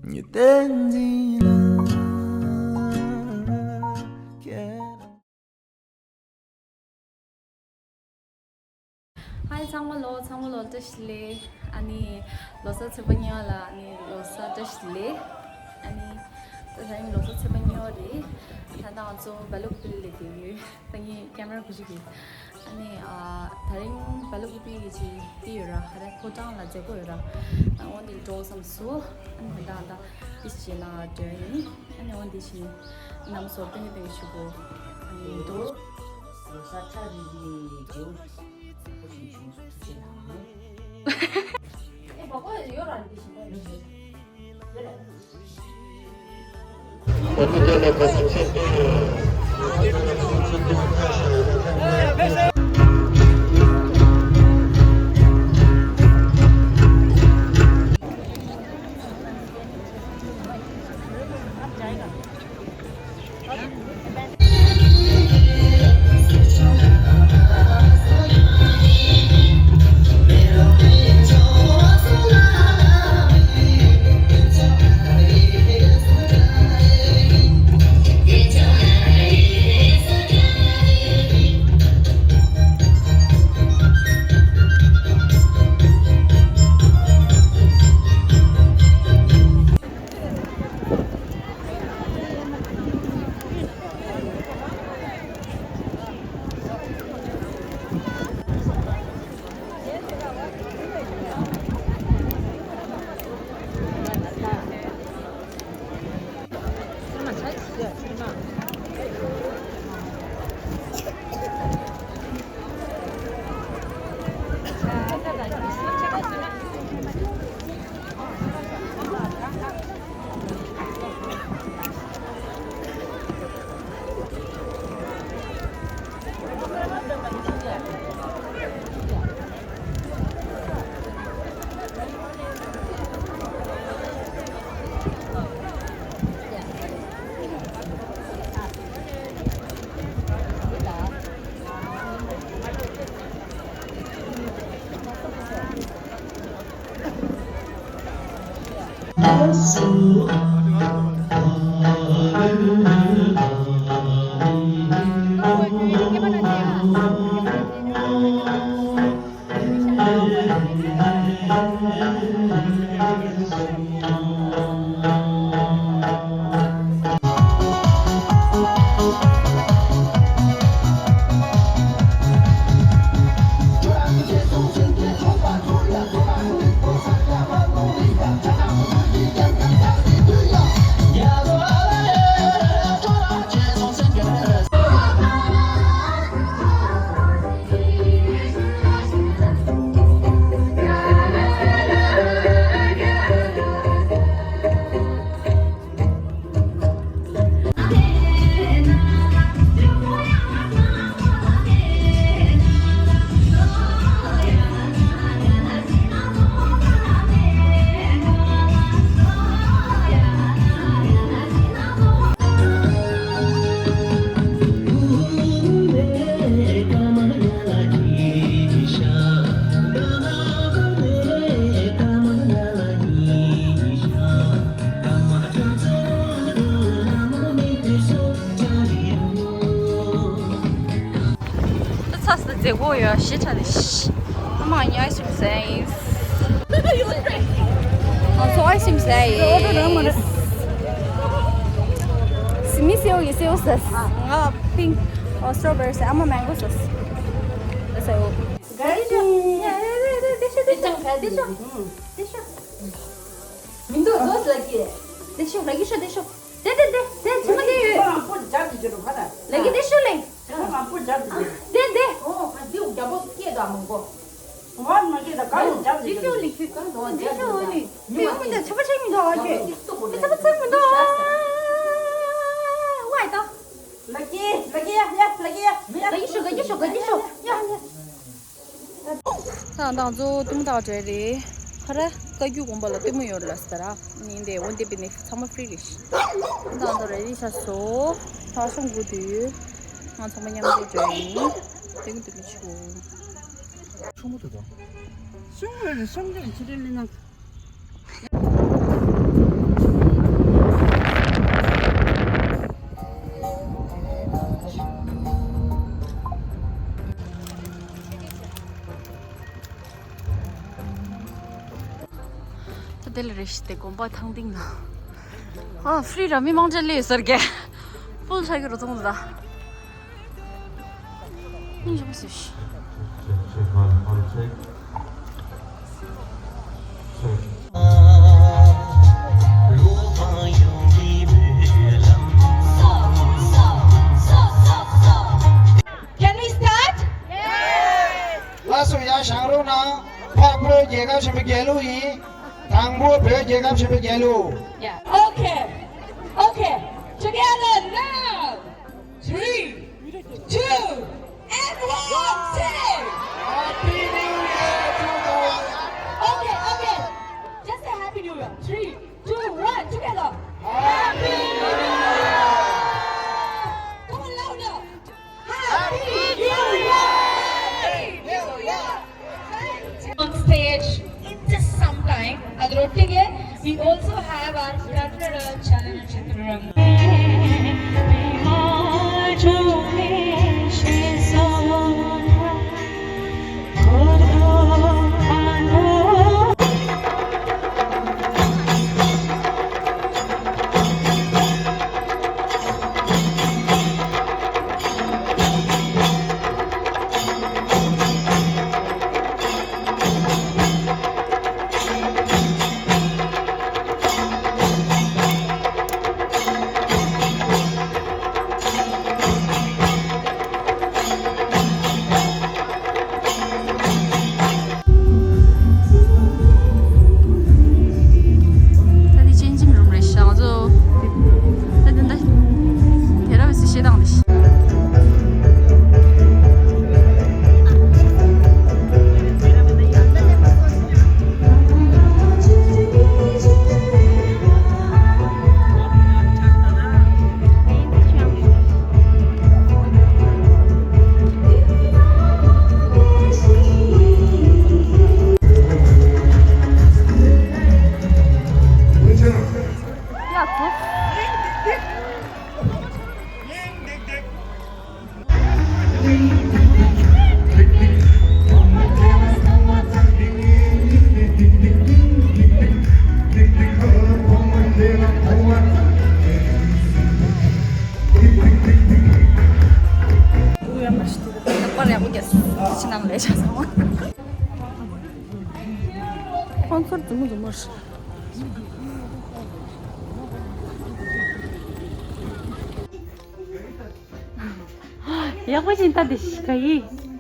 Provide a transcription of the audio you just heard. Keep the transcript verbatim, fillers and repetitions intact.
ཉི་དན་འཛིན་ལ་ཁྱེད། ཧའི་ཚང་མ་ལོ། ཚང་མ་ལོ་བཀྲ་ཤིས་བདེ་ལེགས། ཨ་ནི་ལོ་གསར་ཚེས་པ་གཉིས་པ་ལ་ཨ་ནི་ལོ་གསར་བཀྲ་ཤིས་བདེ་ལེགས། ཨ་ནི་ད་རིང་ལོ་གསར་ཚེས་པ་གཉིས་པ་རེད། ད་ལྟ་ང་ཚོ་སྦེལ་ཀོབ་ལ་བསྡད་ཡོད། ད་ངས་ཀེམ་ར་བུ་ཞིག་གིས། ཨ་ནི་ཨ་ད་རིང་སྦེལ་ཀོབ་གི་ཅིག་དེ་ཡོད་ར། ཧ་ར་ཕོ་བྲང་ལ་མཛད་སྒོ་ཡོད་ར། ཨ་འོ་འདིར་འགྲོ་བསམ་སོང་། ཨ་ནི་ད་ལྟ་ཨིས་ཇེ་ལ་འགྲོ་ཡིན། ཨ་ནི་འོ་འདི་བཞིན་རྣམ་པ་ཚོ་ཏན་ཏན་ཞུ་དགོས། ཨ་ནི་འདུག་ལོ་གསར་ཁྲ་རི་རི་རྒྱལ་པོ་ཞིག་བྱུང་སོང་། ཐུགས་རྗེ་གནང་། ཨེ་བ་གོ་ཡོད་ར་འདི་ཞིག་གོ་ཡོད། ད་ཚ་ས་མཛེས་པོ་ཡོད་ཞེ་དྲག་ནས། ཨ་མ་ངའི་ཨའི་སི་ཀྲིམ་ཟ་ཡིན། ང་ཚོ་ཨའི་སི་ཀྲིམ་ཟ་ཡིན། མི་སེའུ་ཡི་སེའུ་ཟ། ང་པིང་། ཨོ་སི་ཊོ་བེ་རི་ཟ། ཨ་མ་མེང་གོ་ཟ། ཟ། ག་རེ་བྱུང་། དེ་ཤོག་དེ་ཤོག་དེ་ཤོག་དེ་ཤོག་མི་འདུག་ཟོས་ལ་ཀི། དེ་ཤོག་ལ་ཀི་ཤོག་དེ་ཤོག་དེ་དེ་དེ་དེ་ཕྱི་མ་དེ་ཡོད། ཁོ་རང་པོ་རྒྱབ་ཀྱི་རྒྱུ་རུ་ཁ་ན། ལ་ཀི་དེ་ཤོག་ལེ། ཁོ་རང་པོ་རྒྱབ་ཀྱི་རྒྱུ། དེ་དེ། ཨོ་ཁ་དེ་རྒྱབ་པོ་སྐད་དང་མང་པོ། ང་མ་སྐད་དང་ག་ལ་རྒྱབ་ཀྱི་རྒྱུ། དེ་ཤོག་ལེ་ཁྱོད་གང་དུ་དེ་ཤོག་ལེ། དེ་ཡོང་མི་འདུག་ཆ་པ་ཆགས་མི་འདུག་ཨ་ཁྱོད། དེ་ཆ་པ་ཆགས་མི་འདུག་ཝའི་ད། ལ་ཀི་ལ་ཀི་ཡ་ཡ་ལ་ཀི་ཡ་ཡ། ལ་ཀི་ཤོག་ལ་ཀི་ཤོག་ལ་ཀི་ཤོག་ཡ་ཡ། ད་ང་ཚོ་སྟོན་མོ་ལྟ་བ་འགྲོ་ཡ་རེད། ཧ་ར་བཀའ་བརྒྱུད་དགོན་པ་ལ་སྟོན་མོ་ཡོད་རེད་ལ་ཟེར་ར། ནི་འདི་འོ་འདི་པི་ནི་ཚང་མ་ཧྥི་རི་རེད་ཤི། ད་ང་ཚོ་རེ་ཌི་ཆགས་སོང་། ཕར་ཤོང་དགོས་དུས་ང་ཚང་མ་མཉམ་དུ་འགྲོ་ཡ་ཡིན། དེ་གི་དུས་ལ་ཆུ། ཆུ་མོ་དུ་དང་། ཤོང་རེ་ཤོང་རེ་ཆུ་རེ་ལི་ན། དེ་ལ་རེ་ཞིག་དེ་དགོན་པ་ཐང་སྟེང་ན། ཨ་ཧྥི་རི་ར་མི་མང་ཆེ་ལས་ཟེར་གེ། ཕུལ་ཆགས་ཀྱི་རུ་ཐོང་དུ་ད། ཨིན་ཞོག་སི། Check, check, one, one, check. Check. Can we start? Yes. ལགས་སོ། ཡར་བཞེངས་རོགས་གནང་། འཕགས་བོད་རྒྱལ་ཁབ་ཆེན་པོའི་རྒྱལ་གླུ་ཡིན། དང་པོ་བོད་རྒྱལ་ཁབ་ཆེན་པོའི་རྒྱལ་གླུ། Yeah. Okay. Okay. Together now. Three, two, and one. Say. Happy New Year to all. Okay, okay. Just say Happy New Year. Three, two, one. Together. Happy New Year. Come on, louder. Happy New Year! On stage in just some time. ಅದರೊಟ್ಟಿಗೆ we also have our Kannada ಚಲನಚಿತ್ರರಂಗ. ད་འདི་ཅན་ཇིམ་རུམ་རེད་ཤག་ང་ཚོ། ད་འདི་འདྲ་དེ་ར་བས་བཤད་སྟངས་འདི། པར་ཡག་པོ་རྒྱབ་སོང་། ཕྱི་ནང་ལས་བྱ་ཚང་མ། ཁོང་ཚོར་འཛུམ་མོ་འཛུམ་མོ་རེད། ཡག་པོ་ཞིག་ལྟ་དེ་ཤི་ཁ་ཡིན།